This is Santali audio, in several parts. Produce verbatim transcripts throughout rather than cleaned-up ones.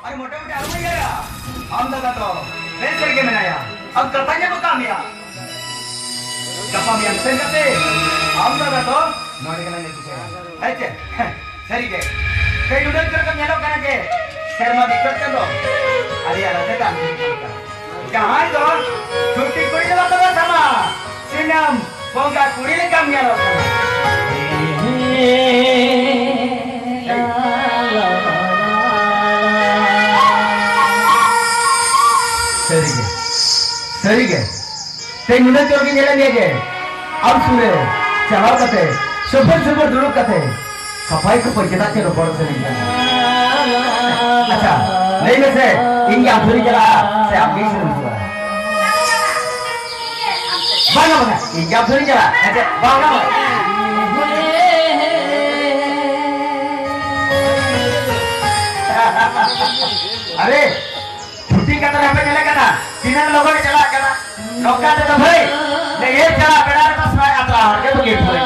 ᱟᱨ ᱢᱚᱴᱟᱢᱩᱴᱤ ᱟᱞᱚᱢ ᱩᱭᱦᱟᱹᱨᱟ, ᱟᱢ ᱫᱟᱫᱟ ᱫᱚ ᱵᱮᱥ ᱨᱮᱜᱮ ᱢᱮᱱᱟᱭᱟ᱾ ᱟᱢ ᱠᱟᱛᱷᱟ ᱜᱮ ᱵᱟᱠᱚ ᱮᱢᱮᱭᱟ᱾ ᱜᱟᱯᱟ ᱢᱮᱭᱟᱝ ᱥᱮᱱ ᱠᱟᱛᱮ ᱟᱢ ᱫᱟᱫᱟ ᱫᱚ ᱱᱚᱰᱮ ᱜᱮᱞᱟᱝ ᱟᱹᱜᱩ ᱠᱟᱭᱟ᱾ ᱦᱮᱸ ᱪᱮ? ᱦᱮᱸ, ᱥᱟᱹᱨᱤ ᱜᱮ᱾ ᱠᱟᱹᱡ ᱩᱰᱟᱹᱝ ᱪᱚᱨᱚᱠ ᱧᱮᱞᱚᱜ ᱠᱟᱱᱟ ᱡᱮ ᱥᱮᱨᱢᱟ ᱵᱤᱠᱨᱚᱢ ᱪᱟᱸᱫᱚ ᱟᱹᱰᱤ ᱟᱞᱟᱫᱟ ᱫᱟᱱ ᱠᱟᱱᱟ᱾ ᱡᱟᱦᱟᱸᱭ ᱫᱚ ᱪᱷᱩᱴᱤ ᱠᱩᱲᱤ ᱫᱚ ᱵᱟᱠᱚ ᱥᱟᱢᱟ, ᱥᱤᱱᱟᱢ ᱵᱚᱸᱜᱟ ᱠᱩᱲᱤ ᱞᱮᱠᱟᱢ ᱧᱮᱞᱚᱜ ᱠᱟᱱᱟ᱾ ᱥᱟᱹᱨᱤ ᱜᱮ, ᱥᱟᱹᱨᱤ ᱜᱮ᱾ ᱛᱮᱦᱮᱧ ᱱᱩᱱᱟᱹᱜ ᱡᱳᱨ ᱜᱮ ᱧᱮᱞᱮᱫ ᱢᱮᱭᱟ ᱡᱮ ᱟᱢ ᱥᱩᱨ ᱨᱮ ᱪᱟᱞᱟᱣ ᱠᱟᱛᱮ ᱥᱩᱯᱩᱨ ᱥᱩᱯᱩᱨ ᱫᱩᱲᱩᱵ ᱠᱟᱛᱮ ᱠᱷᱟᱯᱟᱭ ᱠᱷᱟᱯᱟᱭ ᱪᱮᱫᱟᱜ ᱪᱚ ᱨᱚᱯᱚᱲ ᱥᱟᱱᱟᱧ ᱠᱟᱱᱟ᱾ ᱟᱪᱪᱷᱟ, ᱞᱟᱹᱭ ᱢᱮᱥᱮ, ᱤᱧ ᱜᱮ ᱟᱢ ᱥᱩᱨᱤᱧ ᱪᱟᱞᱟᱜᱼᱟ ᱥᱮ ᱟᱢ ᱜᱮ ᱥᱩᱨᱤᱧ ᱪᱟᱞᱟᱜᱼᱟ? ᱵᱟᱝᱟ, ᱵᱟᱝᱟ, ᱤᱧ ᱜᱮ ᱟᱢ ᱥᱩᱨᱤᱧ ᱪᱟᱞᱟᱜᱼᱟ᱾ ᱦᱮᱸ ᱪᱮ? ᱵᱟᱝᱟ, ᱵᱟᱝᱟ᱾ ᱟᱨᱮ, ᱪᱷᱩᱴᱤ ᱠᱟᱛᱮ ᱦᱟᱯᱮ ᱧᱮᱞᱮ ᱠᱟᱱᱟ, ᱛᱤᱱᱟᱹᱜ ᱞᱚᱜᱚᱱ ᱪᱟᱞᱟᱜ ᱠᱟᱱᱟ᱾ ᱱᱚᱝᱠᱟ ᱛᱮᱫᱚ ᱵᱷᱟᱹᱭ, ᱰᱮᱦᱮᱨ ᱪᱟᱞᱟᱜ ᱵᱮᱲᱟ ᱨᱮᱫᱚ ᱥᱟᱭ ᱟᱛᱨᱟ ᱦᱚᱲ ᱜᱮ ᱵᱟᱹᱜᱤ ᱯᱩᱨᱟᱹ᱾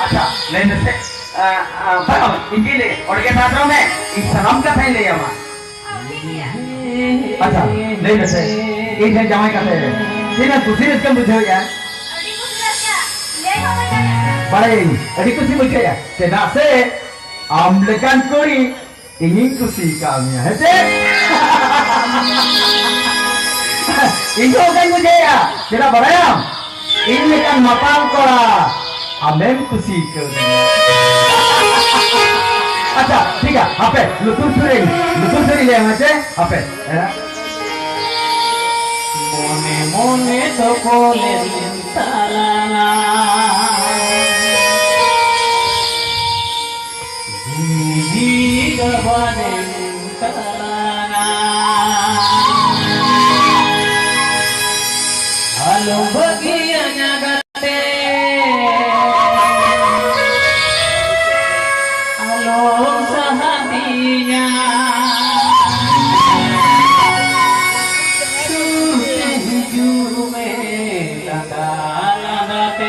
ᱟᱪᱪᱷᱟ, ᱞᱟᱹᱭ ᱢᱮᱥᱮ᱾ ᱟ, ᱟ, ᱵᱟᱝ, ᱤᱧ ᱜᱮ ᱞᱟᱹᱭ, ᱚᱸᱰᱮ ᱜᱮ ᱥᱟᱵ ᱨᱚᱲ ᱢᱮ, ᱤᱧ ᱥᱟᱱᱟᱢ ᱠᱟᱛᱷᱟᱧ ᱞᱟᱹᱭ ᱟᱢᱟ᱾ ᱟᱪᱪᱷᱟ, ᱞᱟᱹᱭ ᱢᱮᱥᱮ, ᱤᱧ ᱴᱷᱮᱱ ᱡᱟᱶᱟᱭ ᱠᱟᱛᱮ ᱛᱤᱱᱟᱹᱜ ᱠᱩᱥᱤ ᱨᱟᱹᱥᱠᱟᱹᱢ ᱵᱩᱡᱷᱟᱹᱣᱮᱫᱼᱟ? ᱵᱟᱲᱟᱭᱟᱹᱧ, ᱟᱹᱰᱤ ᱠᱩᱥᱤ ᱵᱩᱡᱷᱟᱹᱜᱼᱟ, ᱪᱮᱫᱟᱜ ᱥᱮ ᱟᱢ ᱞᱮᱠᱟᱱ ᱠᱩᱲᱤ ᱤᱧᱤᱧ ᱠᱩᱥᱤ ᱟᱠᱟᱫ ᱢᱮᱭᱟ, ᱦᱮᱸ ᱥᱮ? ᱤᱧ ᱦᱚᱸ ᱚᱱᱠᱟᱧ ᱵᱩᱡᱷᱟᱹᱣᱮᱫᱼᱟ᱾ ᱪᱮᱫᱟᱜ ᱵᱟᱲᱟᱭᱟᱢ? ᱤᱧ ᱞᱮᱠᱟᱱ ᱢᱟᱛᱟᱞ ᱠᱚᱲᱟ ᱟᱢᱮᱢ ᱠᱩᱥᱤ ᱟᱠᱟᱫᱤᱧᱟ᱾ ᱟᱪᱪᱷᱟ, ᱴᱷᱤᱠ ᱜᱮᱭᱟ, ᱦᱟᱯᱮ, ᱞᱩᱛᱩᱨ ᱥᱩᱨᱤᱧ, ᱞᱩᱛᱩᱨ ᱥᱩᱨᱤᱧ ᱞᱟᱹᱭᱟᱢᱟ, ᱦᱮᱸ ᱥᱮ? ᱦᱟᱯᱮ, ᱦᱮᱸ᱾ ᱢᱚᱱᱮ ᱢᱚᱱᱮ ᱫᱚᱠᱚ ᱞᱮᱱ ᱛᱟᱞᱟᱝᱟ᱾ ᱡᱤᱣᱤ ᱜᱟᱵᱟᱱᱮᱱ ᱛᱟᱞᱟᱝᱟ᱾ ᱟᱞᱚᱢ ᱵᱟᱹᱜᱤᱭᱟᱹᱧᱟ ᱜᱟᱛᱮ, ᱟᱞᱚᱢ ᱥᱟᱦᱟᱫᱤᱧᱟ᱾ ᱥᱩᱨ ᱛᱮ ᱦᱤᱡᱩᱜ ᱢᱮ ᱞᱟᱸᱫᱟ ᱞᱟᱸᱫᱟ ᱛᱮ᱾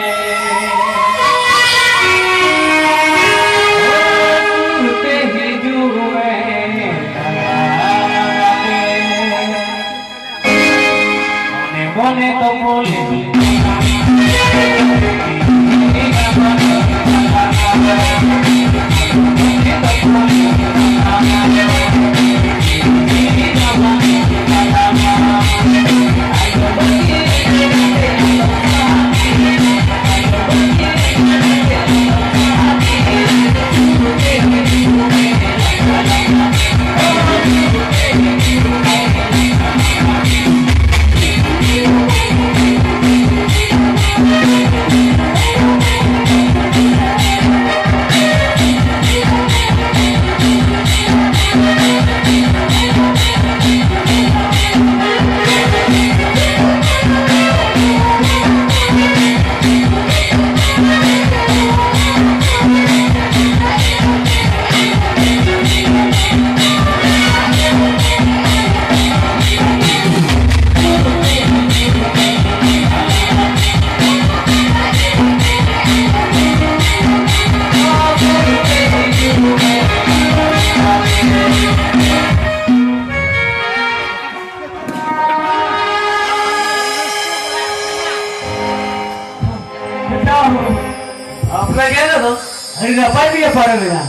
ᱵᱟᱯᱞᱟ ᱜᱮ ᱫᱚ ᱟᱹᱰᱤ ᱱᱟᱯᱟᱭ ᱛᱮᱜᱮ ᱯᱟᱨᱚᱢᱮᱱᱟ᱾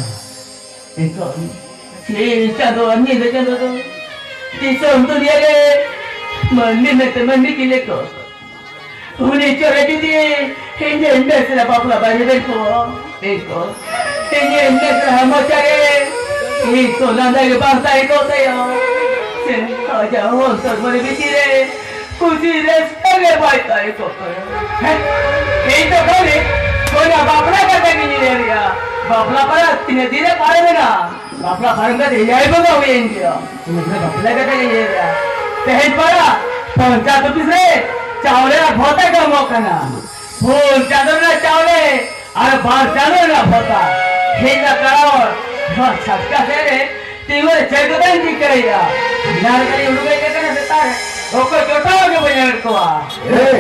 ᱱᱤᱛᱚᱜ ᱥᱤᱧ ᱪᱟᱸᱫᱚ ᱟᱨ ᱧᱤᱫᱟᱹ ᱪᱟᱸᱫᱚ ᱫᱚ ᱫᱤᱥᱚᱢ ᱫᱩᱱᱤᱭᱟᱹ ᱨᱮ ᱢᱟᱹᱱᱢᱤ ᱢᱮᱱᱛᱮ ᱢᱟᱹᱱᱢᱤ ᱠᱤᱱ ᱞᱮᱠᱚ᱾ ᱩᱱᱤ ᱪᱚᱨᱮ ᱡᱩᱫᱤ ᱤᱧ ᱢᱮᱥᱨᱟ ᱵᱟᱯᱞᱟ ᱵᱟᱭ ᱨᱮᱵᱮᱱ ᱠᱚ, ᱤᱧ ᱠᱚ, ᱤᱧ ᱢᱮᱥᱨᱟ ᱢᱚᱪᱟ ᱨᱮ ᱤᱧ ᱠᱚ ᱞᱟᱸᱫᱟ ᱜᱮ ᱵᱟᱝ ᱛᱟᱦᱮᱸ ᱠᱚᱜ ᱛᱟᱭᱟ᱾ ᱥᱮ ᱟᱡᱟᱜ ᱦᱚᱲ ᱥᱚᱨᱢᱚ ᱨᱮ ᱵᱷᱤᱛᱤᱨ ᱨᱮ ᱠᱩᱥᱤ ᱨᱟᱹᱥᱠᱟᱹ ᱜᱮ ᱵᱟᱭ ᱛᱟᱦᱮᱸ ᱠᱚᱜ ᱛᱟᱭᱟ᱾ ᱦᱮᱸ? ᱤᱧ ᱫᱚ ᱠᱷᱟᱹᱞᱤ ᱚᱱᱟ ᱵᱟᱯᱞᱟ ᱠᱟᱛᱷᱟ ᱜᱤᱧ ᱩᱭᱦᱟᱹᱨᱮᱜᱼᱟ᱾ ᱵᱟᱯᱞᱟ ᱯᱟᱨᱟ ᱛᱤᱱᱟᱹᱜ ᱫᱤᱱ ᱨᱮ ᱯᱟᱨᱚᱢᱮᱱᱟ? ᱵᱟᱯᱞᱟ ᱯᱟᱨᱚᱢ ᱠᱟᱛᱮ ᱮᱭᱟᱭ ᱵᱚᱸᱜᱟ ᱦᱩᱭᱮᱱ ᱜᱮᱭᱟ᱾ ᱩᱱᱤ ᱫᱚ ᱵᱟᱯᱞᱟ ᱠᱟᱛᱮ ᱜᱮ ᱤᱭᱟᱹᱭᱟ᱾ ᱛᱮᱦᱮᱧ ᱯᱟᱨᱟ ᱯᱚᱧᱪᱟᱭᱮᱛ ᱚᱯᱷᱤᱥ ᱨᱮ ᱪᱟᱣᱞᱮ ᱟᱨ ᱵᱷᱚᱛᱟ ᱠᱚ ᱮᱢᱚᱜ ᱠᱟᱱᱟ᱾ ᱯᱩᱱ ᱪᱟᱸᱫᱚ ᱨᱮᱱᱟᱜ ᱪᱟᱣᱞᱮ ᱟᱨ ᱵᱟᱨ ᱪᱟᱸᱫᱚ ᱨᱮᱱᱟᱜ ᱵᱷᱚᱛᱟ᱾ ᱦᱮᱡ ᱱᱟ ᱠᱟᱨᱚᱱ ᱱᱚᱣᱟ ᱪᱷᱟᱴᱠᱟ ᱥᱮᱫ ᱨᱮ ᱛᱤᱸᱜᱩ ᱨᱮ ᱪᱮᱫ ᱠᱚ ᱛᱟᱦᱮᱱ ᱴᱷᱤᱠ ᱠᱟᱱᱟ? ᱮᱱᱟᱱ ᱨᱮ ᱠᱷᱟᱹᱞᱤ ᱩᱰᱩᱠ ᱦᱮᱡ ᱟᱠᱟᱱᱟ ᱥᱮᱛᱟᱜ ᱨᱮ᱾ ᱚᱠᱚᱭ ᱡᱚᱴᱟᱣ ᱜᱮ ᱵᱟᱹᱧ ᱧᱟᱢᱮᱫ ᱠᱚᱣᱟ᱾ ᱮᱭ,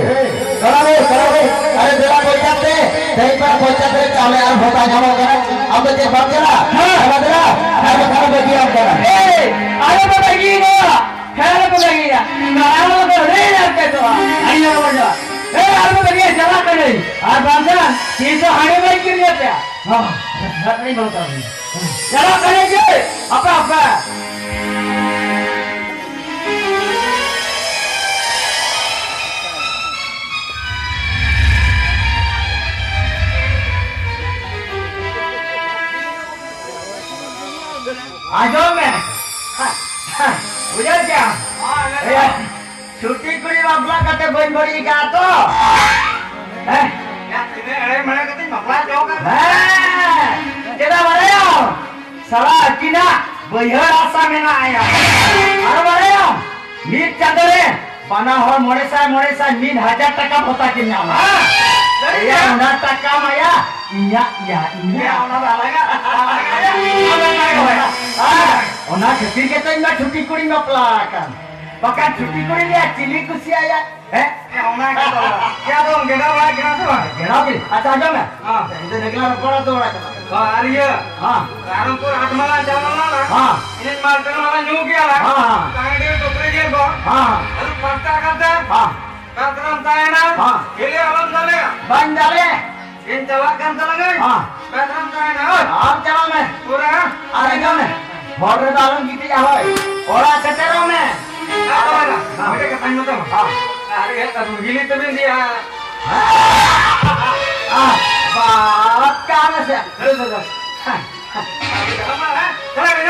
ᱫᱟᱬᱟ ᱨᱮ, ᱫᱟᱬᱟ ᱨᱮ, ᱟᱨᱮ ᱫᱮᱞᱟ ᱯᱚᱧᱪᱟᱭᱮᱛ ᱨᱮ, ᱛᱮᱦᱮᱧ ᱯᱟᱨᱟ ᱯᱚᱧᱪᱟᱭᱮᱛ ᱨᱮ ᱪᱟᱣᱞᱮ ᱟᱨ ᱵᱷᱚᱛᱟ ᱧᱟᱢᱚᱜ ᱠᱟᱱᱟ᱾ ᱟᱢ ᱫᱚ ᱪᱮᱫ ᱵᱟᱢ ᱪᱟᱞᱟᱜᱼᱟ? ᱦᱮᱸ᱾ ᱟᱢ ᱫᱚ ᱪᱟᱞᱟᱜ ᱵᱟᱹᱜᱤᱭᱟᱢ ᱠᱟᱱᱟ᱾ ᱮᱭ, ᱟᱞᱚ ᱯᱮ ᱵᱟᱹᱜᱤᱭᱟᱹᱧᱟ᱾ ᱦᱮᱸ, ᱟᱞᱚ ᱯᱮ ᱵᱟᱹᱜᱤᱭᱟᱹᱧᱟ᱾ ᱱᱚᱣᱟ ᱫᱚ ᱞᱟᱹᱭ ᱧᱟᱢ ᱯᱮ ᱛᱚ᱾ ᱟᱹᱰᱤ ᱟᱞᱚ ᱵᱟᱹᱜᱤᱭᱟ᱾ ᱮᱭ, ᱟᱞᱚ ᱯᱮ ᱵᱟᱹᱜᱤᱭᱟ, ᱪᱟᱞᱟᱜ ᱠᱟᱹᱱᱟᱹᱧ᱾ ᱟᱨ ᱵᱟᱝᱠᱷᱟᱱ ᱛᱤᱥ ᱦᱚᱸ ᱦᱟᱺᱰᱤ ᱵᱟᱹᱧ ᱠᱤᱨᱤᱧ ᱟᱯᱮᱭᱟ᱾ ᱦᱚᱸ, ᱦᱟᱺᱰᱤ ᱵᱟᱹᱧ ᱵᱟᱹᱜᱤᱭᱟ᱾ ᱪᱟᱞᱟᱜ ᱠᱟᱹᱱᱟᱹᱧ ᱡᱮ, ᱟᱯᱮ, ᱟᱯᱮ᱾ ᱟᱸᱡᱚᱢ ᱢᱮ᱾ ᱵᱩᱡᱷᱟᱹᱣ ᱠᱮᱜᱼᱟᱢ? ᱮᱭᱟ, ᱪᱷᱩᱴᱤ ᱠᱩᱲᱤ ᱵᱟᱯᱞᱟ ᱠᱟᱛᱮ ᱵᱟᱹᱧ ᱵᱟᱹᱲᱤᱡ ᱟᱠᱟᱫ ᱛᱚ᱾ ᱦᱮᱸ? ᱭᱟ, ᱛᱤᱱᱟᱹᱜ ᱮᱲᱮ ᱢᱮᱲᱮ ᱠᱟᱛᱮᱧ ᱵᱟᱯᱞᱟ ᱦᱚᱪᱚ ᱟᱠᱟᱫ ᱢᱮᱭᱟ᱾ ᱦᱮᱸ, ᱪᱮᱫᱟᱜ ᱵᱟᱲᱟᱭᱟᱢ? ᱥᱟᱞᱟ ᱟᱹᱠᱤᱱᱟᱜ ᱵᱟᱹᱭᱦᱟᱹᱲ ᱦᱟᱥᱟ ᱢᱮᱱᱟᱜᱼᱟ ᱭᱟ᱾ ᱟᱨ ᱵᱟᱲᱟᱭᱟᱢ, ᱢᱤᱫ ᱪᱟᱸᱫᱚ ᱨᱮ ᱵᱟᱱᱟ ᱦᱚᱲ ᱢᱚᱬᱮ ᱥᱟᱭ, ᱢᱚᱬᱮ ᱥᱟᱭ, ᱢᱤᱫ ᱦᱟᱡᱟᱨ ᱴᱟᱠᱟ ᱵᱷᱚᱛᱟ ᱠᱤᱱ ᱧᱟᱢᱟ᱾ ᱦᱮᱸ, ᱥᱟᱹᱨᱤ ᱮᱭᱟ, ᱜᱮ᱾ ᱚᱱᱟ ᱴᱟᱠᱟ ᱢᱟᱭᱟ ᱤᱧᱟᱜ ᱭᱟ, ᱤᱧᱟᱜ᱾ ᱭᱟ, ᱚᱱᱟ ᱫᱚ ᱟᱞᱟᱜᱟ, ᱟᱞᱟᱜᱟ ᱭᱟ᱾ ᱚᱱᱟ ᱫᱚ ᱟᱞᱟᱜᱟ ᱭᱟ᱾ ᱦᱮᱸ, ᱚᱱᱟ ᱠᱷᱟᱹᱛᱤᱨ ᱜᱮᱛᱚ ᱤᱧ ᱢᱟ ᱪᱷᱩᱴᱤ ᱠᱩᱲᱤᱧ ᱵᱟᱯᱞᱟ ᱟᱠᱟᱱ᱾ ᱵᱟᱠᱷᱟᱱ ᱪᱷᱩᱴᱤ ᱠᱩᱲᱤ ᱨᱮᱭᱟᱜ ᱪᱤᱞᱤ ᱠᱩᱥᱤᱭᱟᱭᱟ? ᱦᱮᱸ? ᱦᱮᱸ, ᱚᱱᱟ ᱜᱮ ᱛᱚ᱾ ᱪᱮᱫ ᱟᱫᱚᱢ ᱜᱮᱰᱟ ᱵᱟᱲᱟ ᱠᱟᱱᱟ ᱥᱮ ᱵᱟᱝ? ᱜᱮᱰᱟ ᱜᱮ? ᱟᱪᱪᱷᱟ, ᱟᱸᱡᱚᱢ ᱢᱮ᱾ ᱦᱮᱸ᱾ ᱧᱤᱫᱟᱹ ᱱᱟᱜᱽᱞᱟ ᱨᱚᱯᱚᱲᱟ ᱛᱚ ᱚᱲᱟᱜ ᱪᱟᱞᱟᱜ᱾ ᱦᱮᱸ, ᱟᱨ ᱤᱭᱟᱹ, ᱦᱮᱸ᱾ ᱨᱟᱭᱨᱚᱝᱯᱩᱨ ᱦᱟᱴ ᱢᱟᱞᱟ ᱪᱟᱞᱟᱣ ᱞᱮᱱᱟ ᱞᱟᱝ᱾ ᱦᱮᱸ᱾ ᱤᱧ ᱢᱟᱞᱴᱮᱱ ᱢᱟᱞᱟ ᱧᱩ ᱠᱮᱜᱼᱟ ᱞᱟᱝ᱾ ᱦᱮᱸ, ᱦᱮᱸ᱾ ᱛᱟᱦᱮᱸ ᱰᱷᱮᱨ ᱠᱚ ᱯᱨᱮᱡᱮᱱᱴ ᱠᱚ᱾ ᱦᱮᱸ, ᱦᱮᱸ᱾ ᱟᱫᱚ ᱯᱟᱸᱪᱴᱟ ᱠᱟᱛᱮ ᱦᱮᱸ᱾ ᱚᱠᱟ ᱥᱮᱫ ᱮᱢ ᱛᱟᱦᱮᱱᱟ? ᱦᱮᱸ᱾ ᱠᱷᱮᱞᱮ ᱟᱞᱚᱢ ᱪᱟᱞᱮᱜᱼᱟ᱾ ᱵᱟᱹᱧ ᱪᱟᱞᱮᱜᱼᱟ᱾ ᱤᱧ ᱪᱟᱞᱟᱜ ᱠᱟᱱ ᱛᱟᱞᱟᱝᱟᱹᱧ᱾ ᱦᱮᱸ᱾ ᱵᱮᱥ ᱨᱮᱢ ᱛᱟᱦᱮᱱᱟ, ᱦᱳᱭ᱾ ᱟᱢ ᱪᱟᱞᱟᱜ ᱢᱮ᱾ ᱯᱩᱨᱟᱹ, ᱦᱮᱸ? ᱟᱨ ᱟᱸᱡᱚᱢ ᱢᱮ, ᱦᱚᱨ ᱨᱮᱫᱚ ᱟᱞᱚᱢ ᱜᱤᱛᱤᱡᱼᱟ, ᱦᱳᱭ᱾ ᱚᱲᱟᱜ ᱥᱮᱴᱮᱨᱚᱜ ᱢᱮ᱾ ᱦᱮᱸ, ᱦᱮᱸ, ᱦᱮᱸ᱾ ᱢᱤᱫᱴᱮᱡ ᱠᱟᱛᱷᱟᱧ ᱢᱮᱛᱟᱢᱟ᱾ ᱦᱮᱸ᱾ ᱟᱨ ᱤᱭᱟᱹ, ᱟᱨ ᱜᱤᱞᱤ ᱛᱮᱢ ᱤᱫᱤᱭᱟ᱾ ᱦᱮᱸ᱾ ᱟᱨ ᱵᱟᱯ ᱠᱟᱱᱟ ᱥᱮ᱾ ᱫᱩ, ᱫᱩ, ᱫᱩ᱾ ᱦᱮᱸ᱾ ᱟᱨ ᱪᱟᱞᱟᱜ ᱢᱮ, ᱦᱮᱸ? ᱪᱟᱞᱟᱜ ᱢᱮ,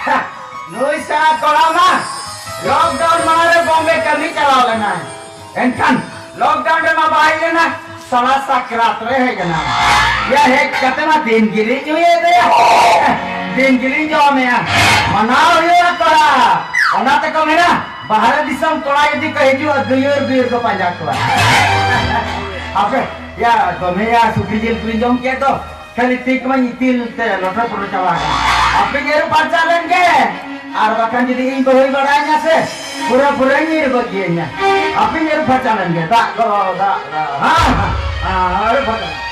ᱦᱮᱸ᱾ ᱱᱩᱭ ᱥᱟᱞᱟ ᱠᱚᱲᱟ ᱢᱟ lockdown ᱢᱟᱲᱟᱝ ᱨᱮ ᱵᱚᱢᱵᱮ ᱠᱟᱹᱢᱤ ᱪᱟᱞᱟᱣ ᱞᱮᱱᱟᱭ, ᱮᱱᱠᱷᱟᱱ lockdown ᱨᱮᱢᱟ ᱵᱟᱭ ᱦᱮᱡ ᱞᱮᱱᱟ, ᱥᱟᱞᱟ ᱥᱟᱠᱨᱟᱛ ᱨᱮ ᱦᱮᱡ ᱮᱱᱟ᱾ ᱭᱟ ᱦᱮᱡ ᱠᱟᱛᱮ ᱢᱟ ᱫᱤᱱ ᱜᱮᱞᱤᱧ ᱧᱩᱭᱮᱫ ᱫᱚᱭᱟ, ᱫᱤᱱ ᱜᱮᱞᱤᱧ ᱡᱚᱢᱮᱜᱼᱟ᱾ ᱢᱟᱱᱟᱣ ᱦᱩᱭᱩᱜᱼᱟ ᱠᱚᱲᱟ, ᱚᱱᱟ ᱛᱮᱠᱚ ᱢᱮᱱᱟ ᱵᱟᱦᱨᱮ ᱫᱤᱥᱚᱢ ᱠᱚᱲᱟ ᱡᱩᱫᱤ ᱠᱚ ᱦᱤᱡᱩᱜᱼᱟ, ᱫᱩᱭᱩᱨ ᱫᱩᱭᱩᱨ ᱠᱚ ᱯᱟᱸᱡᱟ ᱠᱚᱣᱟ᱾ ᱟᱯᱮ, ᱭᱟ, ᱫᱚᱢᱮ ᱭᱟ ᱥᱩᱠᱨᱤ ᱡᱤᱞ ᱠᱚᱞᱤᱧ ᱡᱚᱢ ᱠᱮᱫ ᱫᱚ, ᱠᱷᱟᱹᱞᱤ ᱛᱤ ᱠᱚᱢᱟ ᱤᱛᱤᱞ ᱛᱮ ᱞᱚᱴᱚ ᱯᱚᱴᱚ ᱪᱟᱵᱟ ᱟᱠᱟᱱᱟ᱾ ᱟᱯᱮ ᱜᱮ ᱟᱹᱨᱩ ᱯᱷᱟᱨᱪᱟ ᱞᱮᱱ ᱜᱮ, ᱟᱨ ᱵᱟᱠᱷᱟᱱ ᱡᱩᱫᱤ ᱤᱧ ᱵᱟᱹᱦᱩᱭ ᱵᱟᱲᱟᱭ ᱧᱟ ᱥᱮ, ᱯᱩᱨᱟᱹ ᱯᱩᱨᱟᱹ ᱧᱤᱨ ᱜᱚᱫ ᱜᱮᱭᱟ᱾ ᱟᱯᱮ ᱜᱮ ᱟᱹᱨᱩ ᱯᱷᱟᱨᱪᱟ ᱞᱮᱱ ᱜᱮ, ᱫᱟᱜ ᱫᱚ, ᱫᱟᱜ ᱫᱚ, ᱦᱮᱸ, ᱦᱮᱸ, ᱦᱮᱸ, ᱟᱹᱨᱩ ᱯᱷᱟᱨᱪᱟ ᱞᱮᱱ ᱜᱮ᱾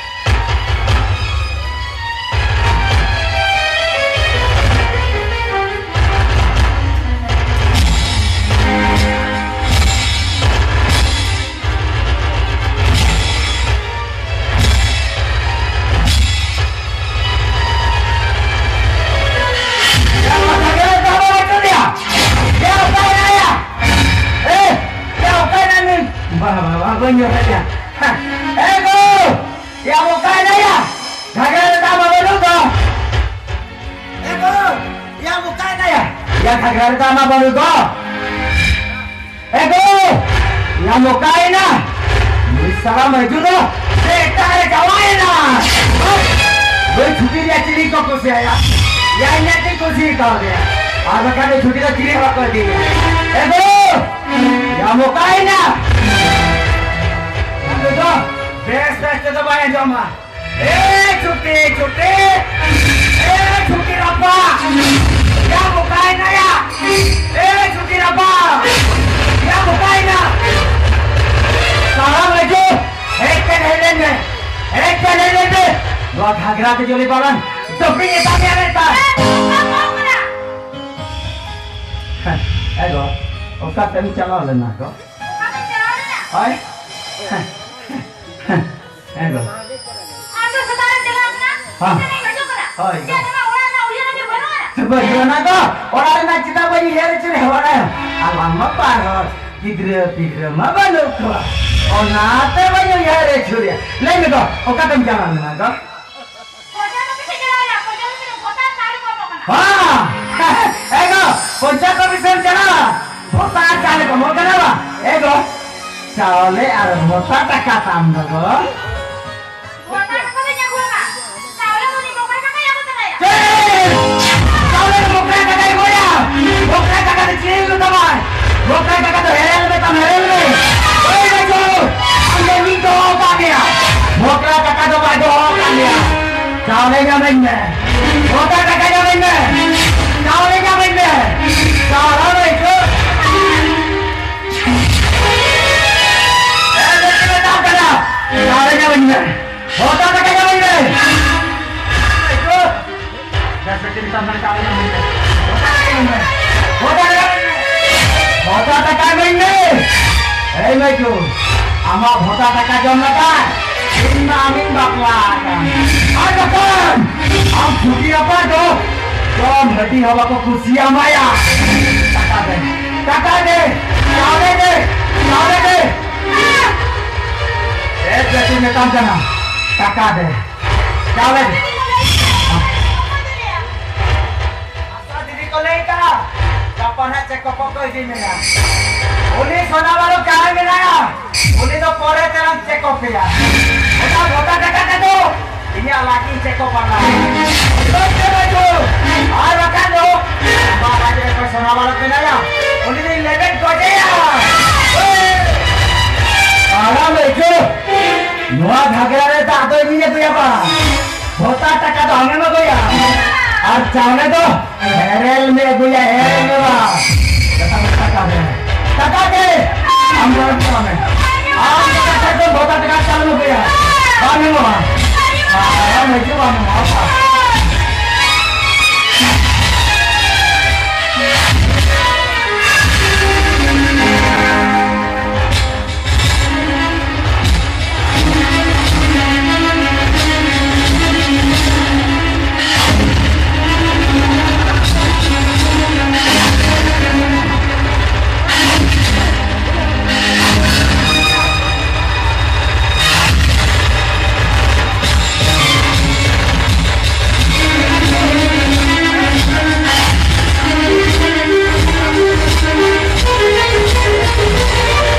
ᱵᱟᱝ, ᱵᱟᱝ, ᱵᱟᱝ, ᱵᱟᱹᱧ ᱧᱚᱜ ᱠᱟᱫᱮᱭᱟ᱾ ᱮ ᱜᱳ! ᱭᱟ ᱢᱚᱠᱟᱭ ᱱᱟᱭᱟ? ᱜᱷᱟᱜᱽᱨᱟ ᱨᱮ ᱫᱟᱜ ᱢᱟ ᱵᱟᱹᱱᱩᱜ ᱫᱚ᱾ ᱮ ᱜᱳ! ᱭᱟ ᱢᱚᱠᱟᱭ ᱱᱟᱭᱟ? ᱭᱟ ᱜᱷᱟᱜᱽᱨᱟ ᱨᱮ ᱫᱟᱜ ᱢᱟ ᱵᱟᱹᱱᱩᱜ ᱫᱚ᱾ ᱮ ᱜᱳ! ᱭᱟ ᱢᱚᱠᱟᱭ ᱱᱟ? ᱱᱩᱭ ᱥᱟᱞᱟ ᱢᱟᱹᱡᱩ ᱫᱚ ᱥᱮ ᱮᱴᱟᱜ ᱨᱮ ᱡᱟᱶᱟᱭ ᱮᱱᱟ? ᱱᱩᱭ ᱪᱷᱩᱴᱤ ᱨᱮᱭᱟᱜ ᱪᱤᱞᱤ ᱠᱚ ᱠᱩᱥᱤᱭᱟᱭᱟ? ᱭᱟ ᱤᱧᱟᱹᱜ ᱜᱮ ᱠᱩᱥᱤ ᱠᱟᱣᱫᱮᱭᱟ᱾ ᱟᱨ ᱵᱟᱠᱷᱟᱱ ᱱᱩᱭ ᱪᱷᱩᱴᱤ ᱫᱚ ᱪᱤᱞᱤ ᱦᱚᱸ ᱵᱟᱠᱚ ᱤᱫᱤᱭᱟ᱾ ᱮ ᱜᱳ! ᱭᱟ ᱢᱚᱠᱟᱭ ᱱᱟ? ᱱᱩᱭ ᱫᱚ ᱵᱮᱥ ᱵᱮᱥ ᱛᱮᱫᱚ ᱵᱟᱭ ᱟᱸᱡᱚᱢᱟ᱾ ᱮ ᱪᱷᱩᱴᱤ, ᱪᱷᱩᱴᱤ! ᱮ ᱪᱷᱩᱴᱤ ᱨᱟᱯᱟ! ᱭᱟ ᱢᱚᱠᱟᱭ ᱱᱟᱭᱟ? ᱮ ᱪᱷᱩᱴᱤ ᱨᱟᱯᱟ! ᱭᱟ ᱢᱚᱠᱟᱭ ᱱᱟ? ᱥᱟᱞᱟ ᱢᱟᱹᱡᱩ, ᱦᱮᱡ ᱠᱟᱱ ᱦᱮᱡ ᱞᱮᱱ ᱢᱮ᱾ ᱦᱮᱡ ᱠᱟᱱ ᱦᱮᱡ ᱞᱮᱱ ᱢᱮ᱾ ᱱᱚᱣᱟ ᱜᱷᱟᱜᱽᱨᱟ ᱛᱮ ᱡᱚᱞᱤ ᱯᱟᱞᱚᱱ ᱛᱚᱯᱤᱧ ᱮᱛᱟ ᱢᱮᱭᱟ ᱱᱮᱛᱟᱨ᱾ ᱦᱮᱸ, ᱮ ᱜᱚ, ᱚᱠᱟᱛᱮᱢ ᱪᱟᱞᱟᱣ ᱞᱮᱱᱟ ᱜᱚ? ᱚᱠᱟᱛᱮᱢ ᱪᱟᱞᱟᱣ ᱞᱮᱱᱟ? ᱦᱳᱭ᱾ ᱦᱮᱸ, ᱦᱮᱸ ᱜᱚ᱾ ᱟᱢ ᱫᱚ ᱥᱮᱛᱟᱜ ᱨᱮᱢ ᱪᱟᱞᱟᱣ ᱠᱟᱱᱟ? ᱦᱮᱸ᱾ ᱱᱤᱛᱚᱜ ᱮᱢ ᱦᱤᱡᱩᱜ ᱠᱟᱱᱟ? ᱦᱳᱭ ᱜᱚ᱾ ᱪᱮᱫ ᱟᱢᱟᱜ ᱚᱲᱟᱜ ᱨᱮᱱᱟᱜ ᱩᱭᱦᱟᱹᱨ ᱟᱹᱪᱩᱨ ᱵᱟᱹᱱᱩᱜᱼᱟ? ᱵᱟᱹᱱᱩᱜᱼᱟ ᱜᱚ, ᱚᱲᱟᱜ ᱨᱮᱱᱟᱜ ᱪᱮᱫᱟᱜ ᱵᱟᱹᱧ ᱩᱭᱦᱟᱹᱨ ᱟᱹᱪᱩᱨᱟ, ᱵᱟᱲᱟᱭᱟᱢ? ᱟᱞᱟᱝ ᱢᱟ ᱵᱟᱨ ᱦᱚᱲ, ᱜᱤᱫᱽᱨᱟᱹ ᱯᱤᱫᱽᱨᱟᱹ ᱢᱟ ᱵᱟᱹᱱᱩᱜ ᱠᱚᱣᱟ, ᱚᱱᱟᱛᱮ ᱵᱟᱹᱧ ᱩᱭᱦᱟᱹᱨ ᱟᱹᱪᱩᱨᱮᱭᱟ᱾ ᱞᱟᱹᱭ ᱢᱮ ᱜᱚ, ᱚᱠᱟᱛᱮᱢ ᱪᱟᱞᱟᱣ ᱞᱮᱱᱟ ᱜᱚ? ᱯᱚᱧᱪᱟᱭᱮᱛ ᱚᱯᱷᱤᱥ ᱮ ᱪᱟᱞᱟᱣ ᱞᱮᱱᱟ, ᱯᱚᱧᱪᱟᱭᱮᱛ ᱚᱯᱷᱤᱥ ᱨᱮ ᱵᱷᱚᱛᱟ ᱟᱨ ᱪᱟᱣᱞᱮ ᱠᱚ ᱮᱢᱚᱜ ᱠᱟᱱᱟ᱾ ᱦᱮᱸ, ᱮ ᱜᱚ, ᱯᱚᱧᱪᱟᱭᱮᱛ ᱚᱯᱷᱤᱥ ᱮᱢ ᱪᱟᱞᱟᱣᱟ, ᱵᱷᱚᱛᱟ ᱟᱨ ᱪᱟᱣᱞᱮ ᱠᱚ ᱮᱢᱚᱜ ᱠᱟᱱᱟ ᱵᱟ? ᱮ ᱜᱚ, ᱪᱟᱣᱞᱮ ᱟᱨ ᱵᱷᱚᱛᱟ ᱴᱟᱠᱟ ᱛᱟᱢ ᱫᱚ ᱜᱚ᱾ ᱵᱷᱚᱛᱟ ᱴᱟᱠᱟ ᱫᱚᱧ ᱟᱹᱜᱩ ᱟᱠᱟᱫ, ᱪᱟᱣᱞᱮ ᱫᱚ ᱩᱱᱤ ᱵᱚᱠᱟ ᱴᱟᱠᱟᱭ ᱟᱹᱜᱩ ᱛᱚᱨᱟᱭᱟ᱾ ᱪᱮᱫ? ᱪᱟᱣᱞᱮ ᱫᱚ ᱵᱚᱠᱟ ᱴᱟᱠᱟᱭ ᱮᱢᱚᱜᱼᱟ? ᱵᱚᱠᱟ ᱴᱟᱠᱟ ᱫᱚ ᱪᱮᱫ ᱦᱩᱭᱩᱜ ᱛᱟᱢᱟ? ᱵᱚᱠᱟ ᱴᱟᱠᱟ ᱫᱚ ᱦᱮᱨᱮᱞ ᱢᱮ ᱛᱟᱢ, ᱦᱮᱨᱮᱞ ᱢᱮ᱾ ᱳᱭ ᱵᱟᱹᱪᱩ, ᱟᱢ ᱫᱚ ᱤᱧ ᱫᱚᱦᱚ ᱟᱠᱟᱫ ᱢᱮᱭᱟ᱾ ᱵᱚᱠᱟ ᱴᱟᱠᱟ ᱫᱚ ᱵᱟᱭ ᱫᱚᱦᱚ ᱟᱠᱟᱫ ᱢᱮᱭᱟ᱾ ᱪᱟᱣᱞᱮ ᱧᱟᱢᱟᱹᱧ ᱢᱮ᱾ ᱵᱷᱚᱛᱟ ᱴᱟᱠᱟ ᱧᱟᱢᱟᱹᱧ ᱢᱮ᱾ ᱪᱟᱣᱞᱮ ᱧᱟᱢᱟᱹᱧ ᱢᱮ᱾ ᱪᱟᱣᱞᱮ ᱧᱟᱢᱟᱹᱧ ᱢᱮ᱾ ᱮ, ᱵᱮᱴᱟ, ᱢᱮᱛᱟᱢ ᱠᱟᱱᱟ᱾ ᱪᱟᱣᱞᱮ ᱧᱟᱢᱟᱹᱧ ᱢᱮ᱾ ᱵᱷᱚᱛᱟ ᱴᱟᱠᱟ ᱧᱟᱢᱟᱹᱧ ᱢᱮ᱾ ᱵᱮᱥ, ᱵᱮᱥ, ᱢᱮᱛᱟᱢ ᱠᱟᱱᱟ, ᱪᱟᱣᱞᱮ ᱧᱟᱢᱟᱹᱧ ᱢᱮ᱾ ᱵᱷᱚᱛᱟ ᱴᱟᱠᱟ ᱧᱟᱢᱟᱹᱧ ᱢᱮ᱾ ᱵᱷᱚᱛᱟ ᱴᱟᱠᱟ ᱧᱟᱢᱟᱹᱧ ᱢᱮ᱾ ᱵᱷᱚᱛᱟ ᱴᱟᱠᱟ ᱤᱢᱟᱹᱧ ᱢᱮ᱾ ᱮᱭ ᱢᱟᱹᱭᱠᱩ, ᱟᱢᱟᱜ ᱵᱷᱚᱛᱟ ᱴᱟᱠᱟ ᱡᱚᱢ ᱞᱮᱠᱷᱟᱱ ᱤᱧ ᱢᱟ ᱟᱢᱤᱧ ᱵᱟᱯᱞᱟ ᱟᱠᱟᱱ᱾ ᱟᱨ ᱡᱚᱠᱷᱚᱱ ᱟᱢ ᱪᱷᱩᱴᱤ ᱟᱯᱟ ᱫᱚ ᱡᱚᱢ ᱦᱟᱹᱴᱤᱧ ᱦᱚᱸ ᱵᱟᱠᱚ ᱠᱩᱥᱤᱭᱟᱢᱟᱭᱟ᱾ ᱴᱟᱠᱟ ᱫᱮ, ᱴᱟᱠᱟ ᱫᱮ, ᱪᱟᱣᱞᱮ ᱫᱮ, ᱪᱟᱣᱞᱮ ᱫᱮ᱾ ᱮ ᱵᱮᱴᱤ ᱢᱮᱛᱟᱢ ᱠᱟᱱᱟ, ᱴᱟᱠᱟ ᱫᱮ, ᱪᱟᱣᱞᱮ ᱫᱮ᱾ ᱟᱥᱟ ᱫᱤᱫᱤ ᱠᱚ ᱞᱟᱹᱭ ᱠᱟᱜᱼᱟ, ᱜᱟᱯᱟ ᱱᱟᱜ ᱪᱮᱠᱚᱯ ᱠᱚ ᱤᱫᱤ ᱢᱮᱭᱟ᱾ ᱩᱱᱤ ᱥᱳᱱᱟ ᱵᱟᱞᱚᱠ ᱡᱟᱦᱟᱸᱭ ᱢᱮᱱᱟᱭᱟ, ᱩᱱᱤ ᱫᱚ ᱯᱚᱨᱮ ᱛᱮᱞᱟᱝ ᱪᱮᱠᱚᱯ ᱮᱭᱟ᱾ ᱚᱱᱟ ᱵᱷᱚᱛᱟ ᱴᱟᱠᱟ ᱛᱮᱫᱚ ᱤᱧᱟᱜ ᱞᱟᱡ ᱤᱧ ᱪᱮᱠᱚᱯ ᱟᱱᱟ᱾ ᱵᱩᱡᱷᱟᱹᱣ ᱠᱮᱫᱟ ᱵᱩᱡᱷᱟᱹᱣ? ᱟᱨ ᱵᱟᱠᱷᱟᱱ ᱫᱚ ᱵᱟᱵᱟ ᱡᱮ ᱚᱠᱚᱭ ᱥᱳᱱᱟ ᱵᱟᱞᱚᱠ ᱢᱮᱱᱟᱭᱟ, ᱩᱱᱤ ᱫᱚᱧ ᱞᱮᱵᱮᱫ ᱜᱚᱡᱮᱭᱟ᱾ ᱟᱨᱟᱢ ᱟᱹᱭᱠᱟᱹᱣ? ᱱᱚᱣᱟ ᱜᱷᱟᱜᱽᱨᱟ ᱨᱮ ᱫᱟᱜ ᱫᱚ ᱤᱧᱤᱧ ᱟᱹᱜᱩᱭᱟ ᱵᱟ᱾ ᱵᱷᱚᱛᱟ ᱴᱟᱠᱟ ᱫᱚ ᱟᱢᱮᱢ ᱟᱹᱜᱩᱭᱟ᱾ ᱟᱨ ᱪᱟᱣᱞᱮ ᱫᱚ ᱦᱮᱨᱮᱞ ᱢᱮ ᱟᱹᱜᱩᱭᱟ, ᱦᱮᱨᱮᱞ ᱢᱮ ᱵᱟ᱾ ᱴᱟᱠᱟ ᱫᱮ, ᱴᱟᱠᱟ ᱫᱮ᱾ ᱟᱢ ᱫᱚ ᱟᱹᱜᱩ ᱠᱟᱜ ᱢᱮ᱾ ᱟᱢ ᱫᱚ ᱴᱟᱠᱟ ᱫᱚ ᱵᱷᱚᱛᱟ ᱴᱟᱠᱟ ᱪᱟᱣᱞᱮ ᱟᱹᱜᱩᱭᱟ᱾ ᱵᱟᱢ ᱮᱢᱚᱜᱼᱟ᱾ ᱟᱨ ᱟᱢ ᱦᱤᱡᱩᱜ ᱵᱟᱢ ᱮᱢᱚᱜᱼᱟ᱾